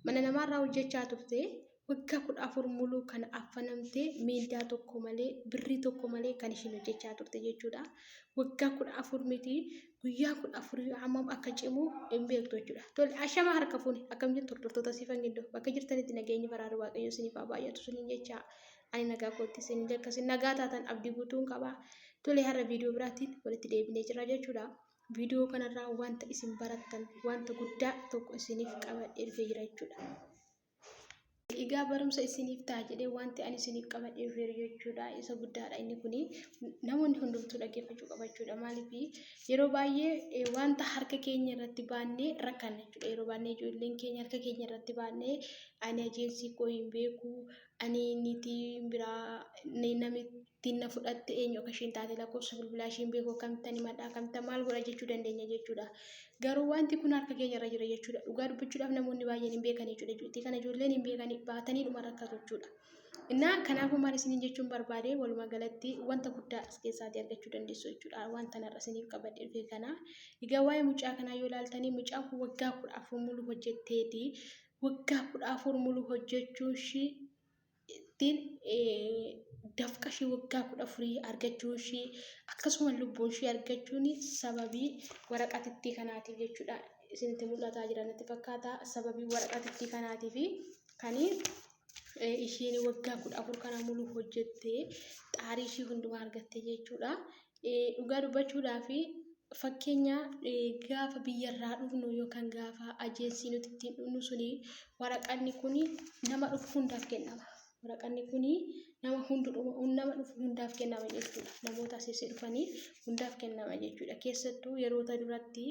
Mana namaarraa hojjechaa turte. Waggaa 14 muluu kana affanamtee miindaa tokko malee birrii tokko malee kan ishiin hojjechaa turte jechuudha. Waggaa 14 miti guyyaa 14 hammam akka cimu hin beektu jechuudha. Tole ashama harka fuune akkam jirtu hordoftoota siifan gindoo bakka jirtanitti nageenyi baraarri waaqayyo isiniif haa baay'atu isiniin jecha ani nagaa kootti isinillee akkasin nagaa taatan abdii guutuun qaba. Tole har'a viidiyoo biraatiin walitti deebinee jirra jechuudha. Viidiyoo kanarraa wanta isin barattan wanta guddaa tokko isiniif qabadhee dhufee jira jechuudha. Egaa barumsa isiniif ta'a jedhee wanti ani isiniif qabadhee dhufeeru jechuudha. Isa guddaadha inni kuni namoonni hundumtuu dhaggeeffachuu qaba jechuudha. Maaliif yeroo baay'ee wanta harka keenya irratti baannee rakkanna jechuudha. Yeroo baannee ijoolleen keenya harka keenya irratti baannee ani ajeensii koo hin beeku, ani niitii biraa namittiin na fudhatte eenyu akka isheen taate lakkoofsa bilbilaa isheen beeku akkamittan himadha akkamittan maal godha jechuu dandeenya jechuudha. Garuu wanti kun harka keenya irra jira jechuudha. Dhugaa dubbachuudhaaf namoonni baay'een hin beekan jechuudha. Ijoollee kana ijoolleen hin beekan baatanii dhuma rakkatu jechuudha. Innaa kanaafuu maal isiniin jechuun barbaade walumaa galatti wanta guddaa as keessaatii argachuu dandeessu jechuudha. Wanta narra isiniif qabadhe dhufe kana. Egaa waa'ee mucaa kanaa yoo ilaaltanii mucaan kun waggaa 14 mulu hojjetteeti. Waggaa 14 mulu hojjechuun ishii ittiin dafqa ishii waggaa 14 argachuu ishii akkasuma lubbuun ishii argachuun sababii waraqatittii kanaatiif jechuudha. Isinitti mul'ataa jira natti fakkaata. Sababii waraqatittii kanaatiif kan ishiin waggaa 14 kana mulu hojjettee xaarii ishii hundumaa argatte jechuudha. Dhugaa dubbachuudhaaf fakkeenya gaafa biyyarraa dhufnu yookaan gaafa ajeensii nuti ittiin dhufnu suni waraqanni kun nama dhufu hundaaf kennama. Waraqanni kun nama nama dhufu hundaaf kennama jechuudha. Namoota asii dhufanii hundaaf kennama jechuudha. Keessattuu yeroota duratti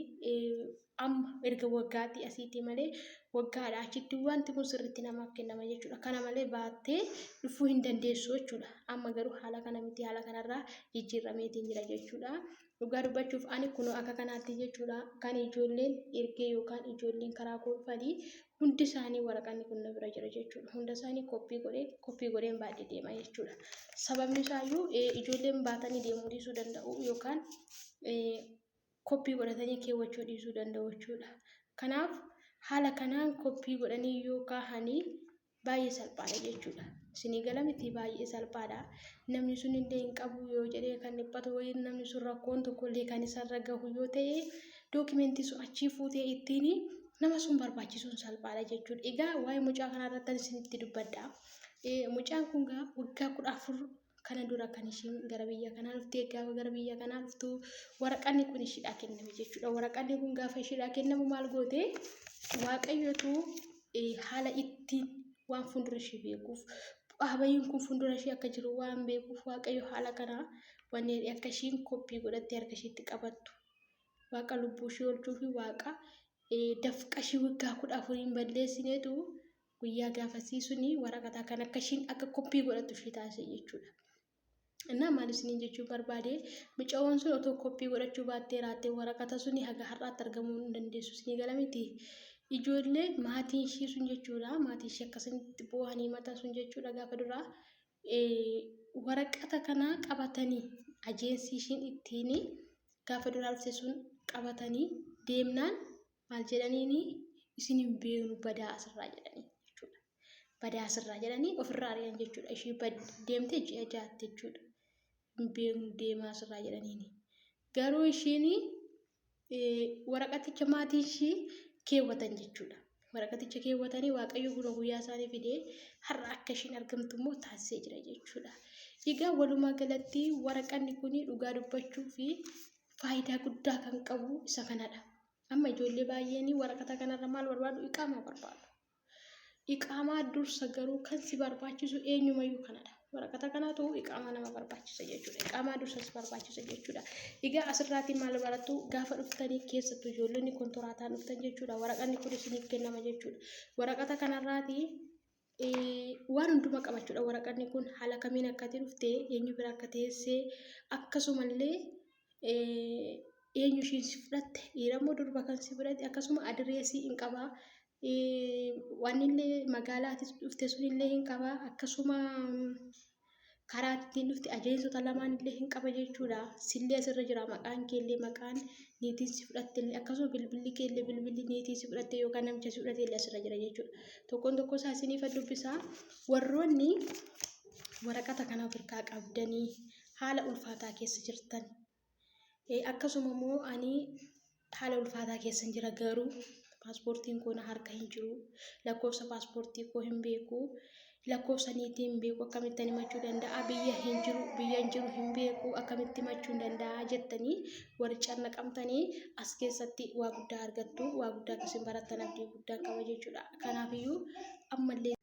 amma erga waggaatii asiitii malee waggaadha achitti wanti kun sirriitti namaaf kennama jechuudha. Kana malee baattee dhufuu hin dandeessu jechuudha. Amma garuu haala kana miti haala kanarraa jijjiirrameetiin jira jechuudha. Dhugaa dubbachuuf ani kunoo akka kanaatti jechuudha kan ijoolleen ergee yookaan ijoolleen karaa koo dhufanii hundi isaanii waraqanni kun na bira jira jechuudha. Hunda isaanii koppii godhee koppii godheen baadhee deema jechuudha. Sababni isaayyuu ijoolleen baatanii deemuu dhiisuu danda'u yookaan koppii godhatanii keewwachuu dhiisuu danda'u jechuudha. Kanaaf haala kanaan koppii godhanii yoo kaahanii baay'ee salphaadha jechuudha. Isinii gala miti baay'ee salphaadha. Namni sun illee hin qabu yoo jedhee kan dhiphatu wayii namni sun rakkoon tokko illee kan isarra gahu yoo ta'e dookimentii sun achii fuutee ittiin nama sun barbaachisuun salphaadha jechuudha. Egaa waa'ee mucaa kanaa irratti isinitti dubbadha. Mucaan kun gaa waggaa 14 kana dura kan ishiin gara biyya kanaa dhuftee gaafa gara biyya kanaa dhuftu waraqanni kun ishiidhaa kenname jechuudha. Waraqanni kun gaafa ishiidhaa kennamu maal goote waaqayyotu haala ittiin waan fuuldura ishee beekuuf bu'aa bahiin kun fuuldura ishee akka jiru waan beekuuf waaqayyo haala kana wanni akka ishiin koppii godhattee harka ishiitti qabattu waaqa lubbuu ishee oolchuu fi waaqa dafqa ishii waggaa 14n balleessineetu guyyaa gaafasii suni waraqataa kan akka ishiin akka koppii godhattu ishii taasise jechuudha. Innaa maal isiniin jechuu barbaade mucayoon sun otoo koppii godhachuu baattee raattee waraqata suni haga har'aatti argamuu hin dandeessu isinii gala miti. Ijoollee maatiin ishii sun jechuudha maatiin ishii akkasinitti boo'anii mataa sun jechuudha gaafa duraa waraqata kana qabatanii ajeensii ishiin ittiin gaafa duraa dhufte sun qabatanii deemnaan maal jedhaniini isin hin beeknu badaa asirraa jedhanii jechuudha. Badaa asirraa jedhanii ofirraa ari'an jechuudha. Ishii deemtee ji'a ja'aatti jechuudha. Hin beeknu deemaa asirraa jedhaniini. Garuu ishiin waraqaticha maatii ishii keewwatan jechuudha. Waraqaticha keewwatanii Waaqayyo kunoo guyyaa isaanii fidee har'a akka ishiin argamtu immoo taasisee jira jechuudha. Egaa walumaa galatti waraqanni kun dhugaa dubbachuu fi faayidaa guddaa kan qabu isa kanadha. Amma ijoollee baay'een waraqata kanarra maal barbaadu? Iqaamaa barbaadu. Iqaamaa dursa garuu kan si barbaachisu eenyumayyuu kanadha. Waraqata kanatu iqaamaa nama barbaachisa jechuudha. Iqaamaa dursa si barbaachisa jechuudha. Egaa asirraatii maal barattu gaafa dhuftanii keessattuu ijoollonni kontoraataan dhuftan jechuudha. Waraqanni kun isiniif kennama jechuudha. Waraqata kanarraatii waan hunduma qabachuudha. Waraqanni kun haala kamiin akka ati dhufte eenyu bira akka teesse akkasumallee eenyu ishiin si fudhatte dhiira moo durba kan si fudhate akkasuma adireesii hin qabaa. Waan illee magaalaa ati dhufte sun illee hin qabaa akkasuma Karaa ittiin dhufte ajeensota lamaan illee hin qaba jechuudha. Sillee asirra jira, maqaan keellee, maqaan niitiin si fudhatte illee, akkasuma bilbilli keellee, bilbilli niitiin si fudhatte yookaan namicha si fudhate illee asirra jira jechuudha. Tokkoon tokko isaa isiniif dubbisaa. Warroonni waraqata kana of harkaa qabdanii haala ulfaataa keessa jirtan, akkasuma immoo ani haala ulfaataa keessan jira, garuu paaspoortiin koo na harka hin jiru, lakkoofsa paaspoortii koo hin beeku, lakkoofsa niitii hin beeku, akkamittan himachuu danda'a, biyya hin jiru, biyya hin jiru hin beeku, akkamitti himachuu hin danda'a jettanii warri cannaqamtanii as keessatti waa guddaa argattu, waa guddaa akkasiin barattan abdii guddaa qaba jechuudha. Kanaafiyyuu ammallee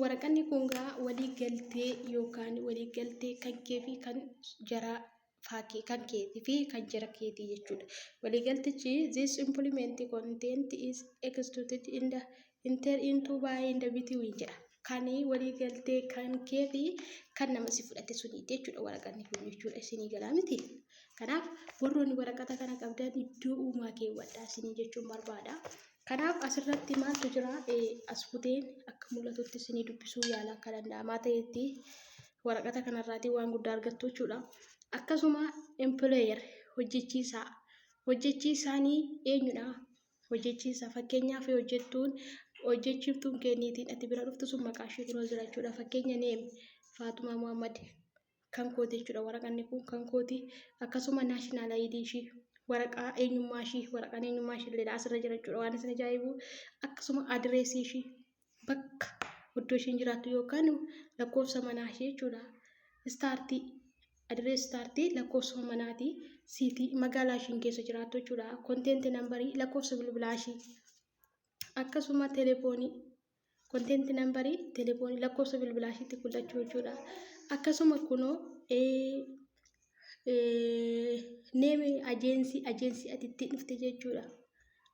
waraqanni kun gaa walii galtee yookaan walii galtee kan kee fi kan jaraa faakii kan keetii fi kan jara keetii jechuudha. Waliigaltichi this employment contract is executed in the enter into by in the between jedha. Kan waliigaltee kan kee fi kan nama si fudhate suniiti jechuudha waraqanni kun jechuudha, isinii galaa miti. Kanaaf warroonni waraqata kana qabdan iddoo uumaa keewwadhaa isinii jechuun barbaada. Kanaaf asirratti maaltu jira? As buteen akka mul'atutti isinii dubbisuu yaala, akka danda'amaa ta'etti waraqata kanarraatii waan guddaa argattu jechuudha. Akkasuma employer, hojjechiisaa. Hojjechiisaanii eenyudha? Hojjechiisaa fakkeenyaaf hojjettuun, hojjechiiftuun kenniitiin ati bira dhuftu sun maqaa ishee kunoo jira jechuudha. Fakkeenya name Faatumaa Muhammad kan kooti jechuudha. Waraqanni kun kan kooti. Akkasuma national ID ishii, waraqaa eenyummaa ishii, waraqaan eenyummaa ishii illee asirra jira jechuudha. Waan isin ajaa'ibu akkasuma adireesii ishii, bakka iddoo ishiin jiraattu yookaan lakkoofsa manaa ishee jechuudha. Street address, street lakkoofsa manaati. City magaalaa ishiin keessa jiraattu jechuudha. Contact number, lakkoofsa bilbilaa ishii. Akkasuma telefoonii, contact number telefoonii, lakkoofsa bilbilaa ishiitti mul'achuu jechuudha. Akkasuma kunoo name agency, agency ati ittiin dhufte jechuudha.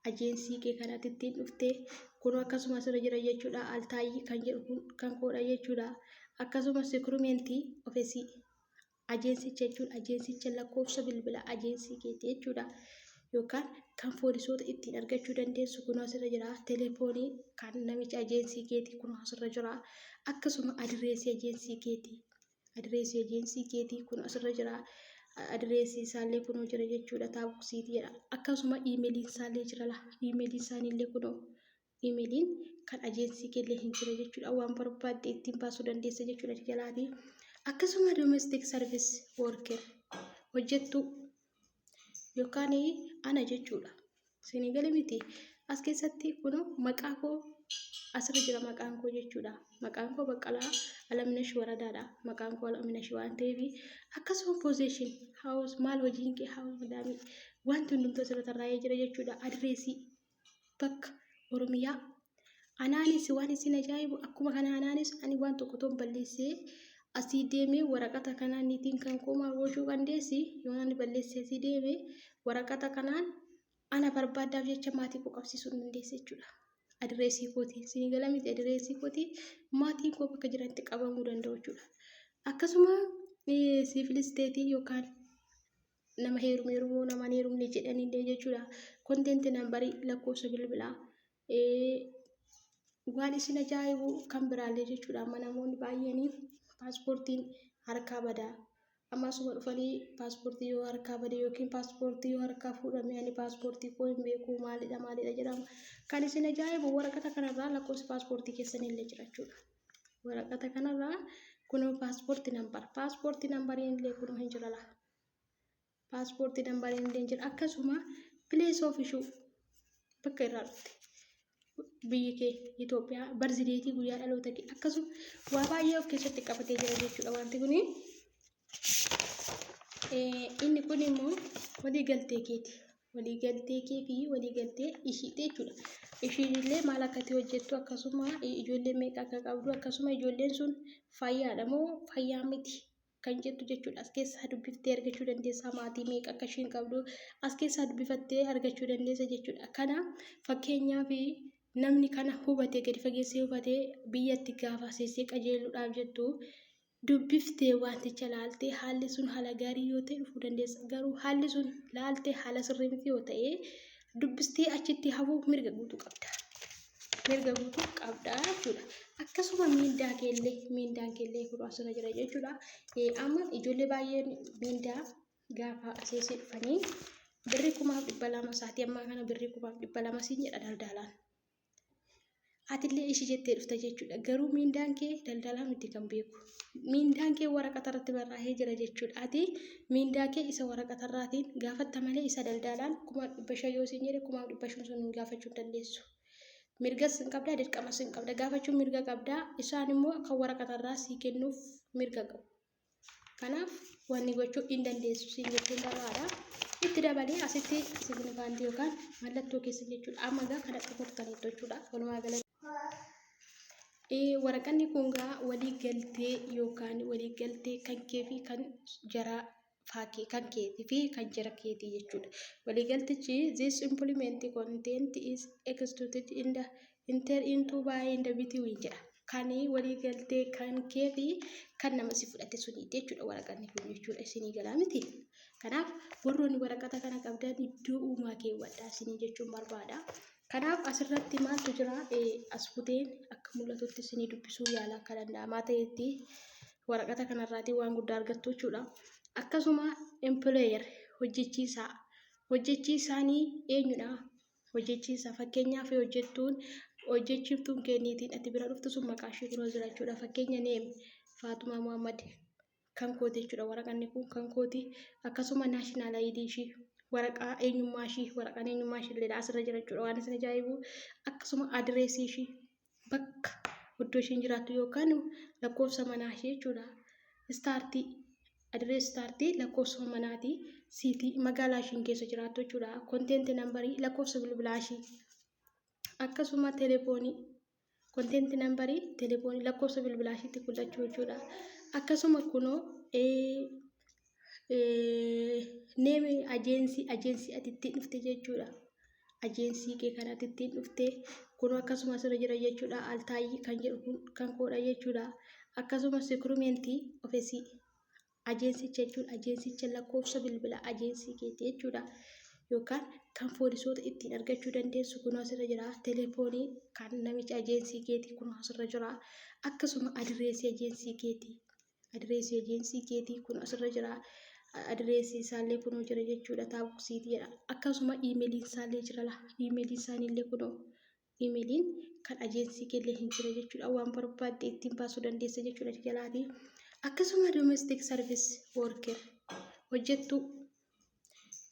Ajeensii kee kan ati ittiin dhufte kunoo akkasuma asirra jira jechuudha. Altaayyii kan jedhu kun kan koodha jechuudha. Akkasuma recruitment office ajeensicha jechuudha. Ajeensicha lakkoofsa bilbila ajeensii keetii jechuudha. Yookaan kan poolisoota ittiin argachuu dandeessu kunoo asirra jira. Telefoonii kan namicha ajeensii keetii kunoo asirra jira. Akkasuma adireesii ajeensii keetii. Adireesii ajeensii keetii kun asirra jira. Adireesii isaallee kunoo jira jechuudha. Taabuksiitii jedha. Akkasuma iimeeliin isaallee jira la. Iimeeliin isaaniillee kunoo, iimeeliin kan ajeensii keellee hin jira jechuudha. Waan barbaadde ittiin baasuu dandeessa jechuudha jalaatii. Akkasuma domestic service worker, hojjettuu yookaan ana jechuudha. Isinii gale miti? As keessatti kunoo maqaa koo asirra jira, maqaan koo jechuudha. Maqaan koo Baqqalaa Alaminash Waradaadha. Maqaan koo Alaminash waan ta'eef, akkasuma position, house, maal hojiin kee, house madaamii, wanti hundumtuu asirra tarraa'ee jira jechuudha. Adireesii bakka Oromiyaa. Anaanis waan isin ajaa'ibu akkuma kana anaanis ani waan tokko toon balleessee asii deemee waraqata kanaan niitiin kan koo maal gochuu dandeessi? Yoo ani balleessee asii deeme, waraqata kanaan ana barbaadaaf jecha maatii koo qabsiisuu hin dandeesse jechuudha. Adireesii kootii isinii gala miti? Adireesii kootii maatiin koo bakka jiranitti qabamuu danda'u jechuudha. Akkasuma civil status yookaan nama heerume heerumoo nama hin heerumne jedhanillee jechuudha. Contact number, lakkoofsa bilbilaa, waan isin ajaa'ibu kan biraallee jechuudha. Amma namoonni baay'een paaspoortiin harkaa badaa. Amma asuma dhufanii paaspoortii yoo harkaa bade yookiin paaspoortii yoo harkaa fuudhame, ani paaspoortii koo hin beeku, maalidha maalidha jedhama. Kan isin ajaa'ibu waraqata kanarraa lakkoofsi paaspoortii keessanii jira jechuudha. Waraqata kanarraa kunoo passport number, passport numberiin illee kunoo hin jira laa. Passport numberiin illee jira. Akkasuma place of issue, bakka irraa dhufte, biyyi kee Itoophiyaa, birth date, guyyaa dhaloota kee, akkasuma waa baay'ee of keessatti qabatee jira jechuudha wanti kuni. Inni kun immoo waliigaltee keeti. Waliigaltee kee fi waliigaltee ishiiti jechuudha. Ishiin illee maal akka itti hojjettu, akkasuma ijoollee meeqa akka qabdu, akkasuma ijoolleen sun fayyaadha moo fayyaa miti kan jettu jechuudha. As keessaa dubbiftee argachuu dandeessa. Maatii meeqa akka ishiin qabdu as keessaa dubbifattee argachuu dandeessa jechuudha. Kana fakkeenyaaf namni kana hubatee, gadi fageessee hubatee, biyyatti gaafa seessee qajeeluudhaaf jettu dubbiftee wanticha laaltee, haalli sun haala gaarii yoo ta'e dhufuu dandeessa. Garuu haalli sun laaltee haala sirrii miti yoo ta'e, dubbistee achitti hafuu mirga guutuu qabda. Mirga guutuu qabda jechuudha. Akkasuma miindaa keellee miindaan keellee kun asirra jira jechuudha. Amma ijoollee baay'een miindaa gaafa aseesee dhufanii birrii 2,200, sa'aatii ammaa kana birrii 2,200 siin jedha daldaalaan. Atillee ishii jettee dhufta jechuudha. Garuu miindaan kee daldalaa miti kan beeku. Miindaan kee waraqata irratti barraa'ee jira jechuudha. Ati miindaa kee isa waraqata irraatiin gaafatta malee isa daldalaan 5,500 yoo siin jedhe 5,500 sun gaafachuu hin dandeessu. Mirgas hin qabdaa, dirqamas hin qabda. Gaafachuun mirga qabdaa. Isaan immoo kan waraqata irraa sii kennuuf mirga qabu. Kanaaf wanni gochuu hin dandeessu siin jechuun barbaada. Itti dabalee asitti signifaantii yookaan mallattoo keessa jechuudha. Amma egaa kana xumurtaniitu jechuudha. Walumaa galatti. Waraqanni kun gaa walii galtee yookaan walii galtee kan kee fi kan jaraa faakii kan keetii fi kan jara keetii jechuudha. Waliigaltichi this implement content is executed in the enter into by in the between jedha. Kan waliigaltee kan kee fi kan nama si fudhate suniiti jechuudha waraqanni kun jechuudha, isinii galaa miti. Kanaaf warroonni waraqata kana qabdan iddoo uumaa keewwadhaa isinii jechuun barbaada. Kanaaf asirratti maaltu jira? As buteen akka mul'atutti isinii dubbisuu yaala akka danda'amaa ta'etti waraqata kanarraatii waan guddaa argattu jechuudha. Akkasuma employer, hojjechiisaa, hojjechiisaanii eenyudha? Hojjechiisaa fakkeenyaaf hojjettuun hojjechiiftuun kenniitiin ati bira dhuftu sun maqaa ishee kunoo jira jechuudha. Fakkeenya name Faatumaa Muhammad kan kooti jechuudha. Waraqanni kun kan kooti. Akkasuma national ID ishii, waraqaa eenyummaa ishii, waraqaan eenyummaa ishii illee asirra jira jechuudha. Waan isin ajaa'ibu akkasuma adireesii ishii, bakka iddoo ishiin jiraattu yookaan lakkoofsa manaa ishee jechuudha. Start address, start lakkoofsa manaatii, city magaalaa ishiin keessa jiraattu jechuudha. Contact number, lakkoofsa bilbilaa ishii, akkasuma telefoonii, contact number telefoonii, lakkoofsa bilbilaa ishiitti mul'achuu jechuudha. Akkasuma kunoo name agency, agency ati ittiin dhufte jechuudha. Agency kee kan ati ittiin dhufte kunoo akkasuma asirra jira jechuudha. Altaayyii kan jedhu kun kan koodha jechuudha. Akkasuma recruitment office agencycha jechuudha. Agencycha lakkoofsa bilbila agency keetii jechuudha. Yookaan kan poolisoota ittiin argachuu dandeessu kunoo asirra jira. Telefoonii kan namicha agency keetii kunoo asirra jira. Akkasuma adireesii agency keetii. Adireesii agency keetii kun asirra jira. Adireesii isaallee kunoo jira jechuudha. Taabuksiitii jedha. Akkasuma iimeeliin isaallee jira la. Iimeeliin isaaniillee kunoo iimeeliin kan agency keellee hin jira jechuudha. Waan barbaadde ittiin baasuu dandeessa jechuudha jalaatii. Akkasuma domestic service worker, hojjettuu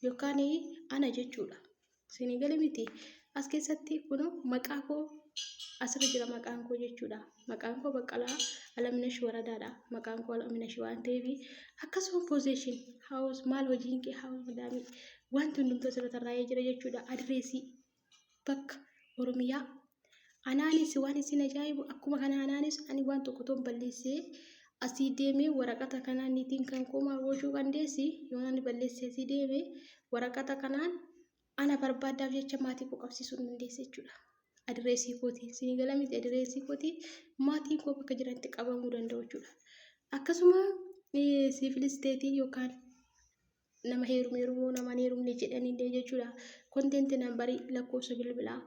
yookaan ana jechuudha. Isinii gale miti? As keessatti kunoo maqaa koo asirra jira, maqaan koo jechuudha. Maqaan koo Baqqalaa Alaminash Waradaadha. Maqaan koo Alaminash waan ta'eef, akkasuma position house, maal hojiin kee, house madaamii, wanti hundumtuu asirra tarraa'ee jira jechuudha. Adireesii bakka Oromiyaa. Anaanis waan isin ajaa'ibu akkuma kana anaanis ani waan tokko toon balleessee asii deemee waraqata kanaan niitiin kan koo maal gochuu dandeessi? Yoo ani balleessee asii deeme waraqata kanaan ana barbaadaaf jecha maatii koo qabsiisuu hin dandeesse jechuudha. Adireesii kootii isinii gala miti? Adireesii kootii maatiin koo bakka jiranitti qabamuu danda'u jechuudha. Akkasuma civil status yookaan nama heerume heerumoo nama hin heerumne jedhanillee jechuudha. Contact number, lakkoofsa bilbilaa,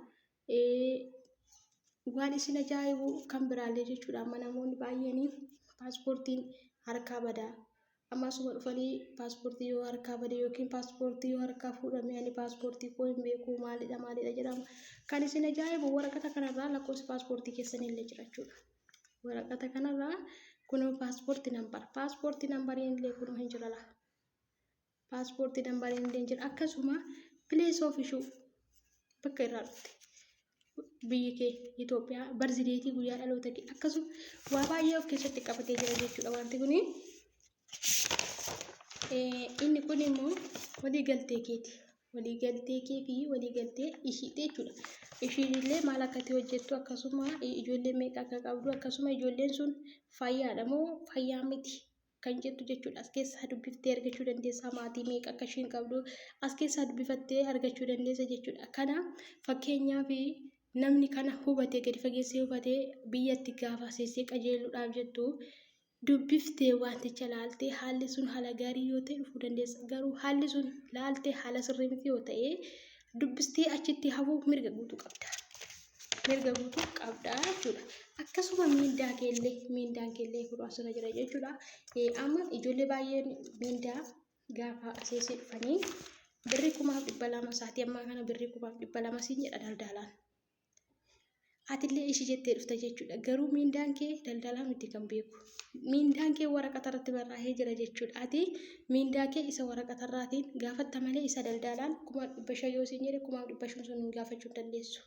waan isin ajaa'ibu kan biraallee jechuudha. Amma namoonni baay'een paaspoortiin harkaa badaa. Amma asuma dhufanii paaspoortii yoo harkaa bade yookiin paaspoortii yoo harkaa fuudhame, ani paaspoortii koo hin beeku, maalidha maalidha jedhama. Kan isin ajaa'ibu waraqata kanarraa lakkoofsi paaspoortii keessanii illee jira jechuudha. Waraqata kanarraa kunoo passport number, passport numberiin illee kunoo hin jira laa. Passport numberiin illee jira. Akkasuma place of issue, bakka irraa dhufte, biyyi kee Itoophiyaa, birth date, guyyaa dhaloota kee, akkasuma waa baay'ee of keessatti qabatee jira jechuudha wanti kuni. Inni kun immoo waliigaltee keeti. Waliigaltee kee fi waliigaltee ishiiti jechuudha. Ishiin illee maal akka itti hojjettu, akkasuma ijoollee meeqa akka qabdu, akkasuma ijoolleen sun fayyaadha moo fayyaa miti kan jettu jechuudha. As keessaa dubbiftee argachuu dandeessa. Maatii meeqa akka ishiin qabdu as keessaa dubbifattee argachuu dandeessa jechuudha. Kana fakkeenyaaf namni kana hubatee, gadi fageessee hubatee, biyyatti gaafa seessee qajeeluudhaaf jettu dubbiftee wanticha laaltee haalli sun haala gaarii yoo ta'e dhufuu dandeessa. Garuu haalli sun laaltee haala sirrii miti yoo ta'e, dubbistee achitti hafuu mirga guutuu qabda. Mirga guutuu qabda jechuudha. Akkasuma miindaa keellee miindaan keellee kun asirra jira jechuudha. Amma ijoollee baay'een miindaa gaafa aseesii dhufanii birrii 2,200 sa'aatii ammaa kana birrii 2,200 siin jedha daldaalaan. Atillee ishii jettee dhufta jechuudha. Garuu miindaan kee daldalaa miti kan beeku. Miindaan kee waraqata irratti barraa'ee jira jechuudha. Ati miindaa kee isa waraqata irraatiin gaafatta malee isa daldalaan 500,000 yoo siin jedhe 500,000 sun hin gaafachuu hin dandeessu.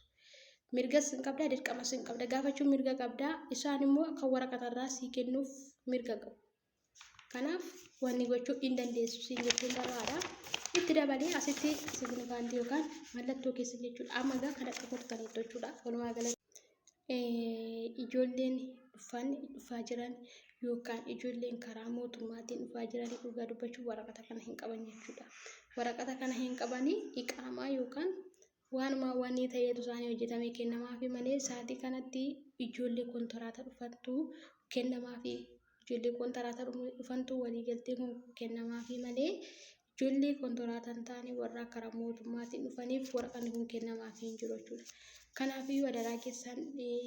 Mirgas hin qabdaa, dirqamas hin qabda. Gaafachuu mirga qabdaa. Isaan immoo kan waraqata irraa sii kennuuf mirga qabu. Kanaaf wanni gochuu hin dandeessu siin jechuun barbaada. Itti dabalee asitti signifaantii yookaan mallattoo keessa jechuudha. Amma egaa kana xumurtaniitu jechuudha. Walumaa galatti ijoolleen dhufan dhufaa jiran yookaan ijoolleen karaa mootummaatiin dhufaa jiran dhugaa dubbachuuf waraqata kana hin qaban jechuudha. Waraqata kana hin qabanii iqaamaa yookaan waanuma wanni ta'eetu isaanii hojjetamee kennamaafi malee sa'aatii kanatti ijoollee kontiraata dhufantu kennamaafi. Ijoollee kontiraata dhufantu waliigaltee kun kennamaafi malee ijoollee kontiraata hin taane warra karaa mootummaatiin dhufaniif waraqaan kun kennamaafi hin jiru jechuudha. Kanaafiyyuu adaraa keessan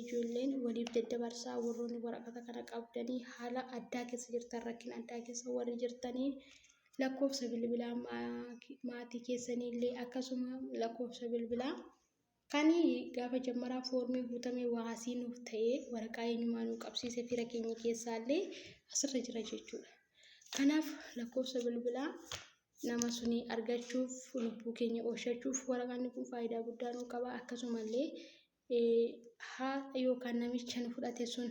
ijoolleen waliif daddabarsaa warroonni waraqata kana qabdanii haala addaa keessa jirtan rakkina addaa keessa warri jirtanii lakkoofsa bilbilaa maatii keessanii illee akkasuma lakkoofsa bilbilaa kan gaafa jammaraa foormii guutamee waasii nuuf ta'ee waraqaa eenyummaa nu qabsiise fira keenya keessaa illee asirra jira jechuudha. Kanaaf lakkoofsa bilbilaa nama sunii argachuuf lubbuu keenya oolchachuuf waraqaan kun faayidaa guddaa nuu qaba. Akkasumallee haadha yookaan namicha nu fudhate sun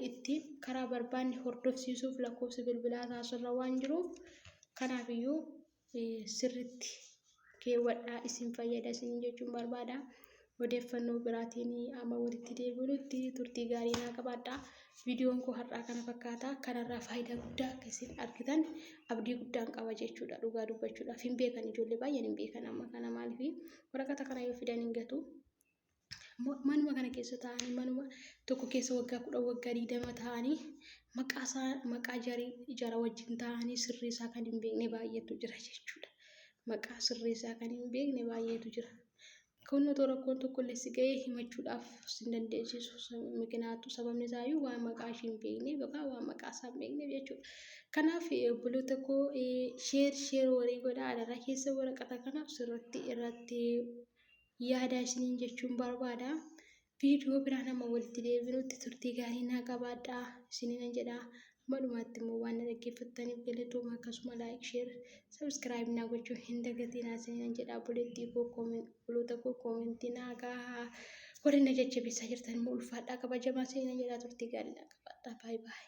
ittiin karaa barbaanne hordofsiisuuf lakkoofsi bilbilaa isaa asirra waan jiruuf kanaafiyyuu sirriitti keewwadhaa isin fayyada isin jechuun barbaada. Odeeffannoo biraatiin amma walitti deebinutti turtii gaarii naa qabaadhaa. Viidiyoon koo har'aa kana fakkaata. Kanarraa faayidaa guddaa akka isin argitan abdii guddaan qaba jechuudha. Dhugaa dubbachuudhaaf hin beekan ijoollee baay'een hin beekan amma kana maaliif waraqata kana yoo fidan hin gatu. Manuma kana keessa taa'anii manuma tokko keessa waggaa 10 waggaa 20 taa'anii maqaa isaa maqaa jarii jara wajjin taa'anii sirrii isaa kan hin beekne baay'eetu jira jechuudha. Maqaa sirrii isaa kan hin beekne baay'eetu jira. Kun otoo rakkoon tokko illee si ga'ee himachuudhaaf si hin dandeessisu. Mikinaatu sababni isaayyuu waan maqaa ishii hin beekneef yookaan waan maqaa isaa hin beekneef jechuudha. Kanaaf obboloota koo sheer sheer walii godhaa adaraa keessa waraqata kana sirriitti irratti yaadaa isiniin jechuun barbaada. Viidiyoo biraan amma walitti deebinutti turtii gaarii naa qabaadhaa isiniinan jedha. Amma dhumaatti immoo waan na dhaggeeffattaniif galatooma akkasuma laayik sheer sabiskiraayib naa gochuu hin dagatinaa isiniinan jedha. Obboleettii koo obboloota koo koomentii naa gahaa. Warri na jajjabeessaa jirtan immoo ulfaadhaa kabajamaa isiniinan jedha turtii gaarii naa qabaadhaa. Baay baay.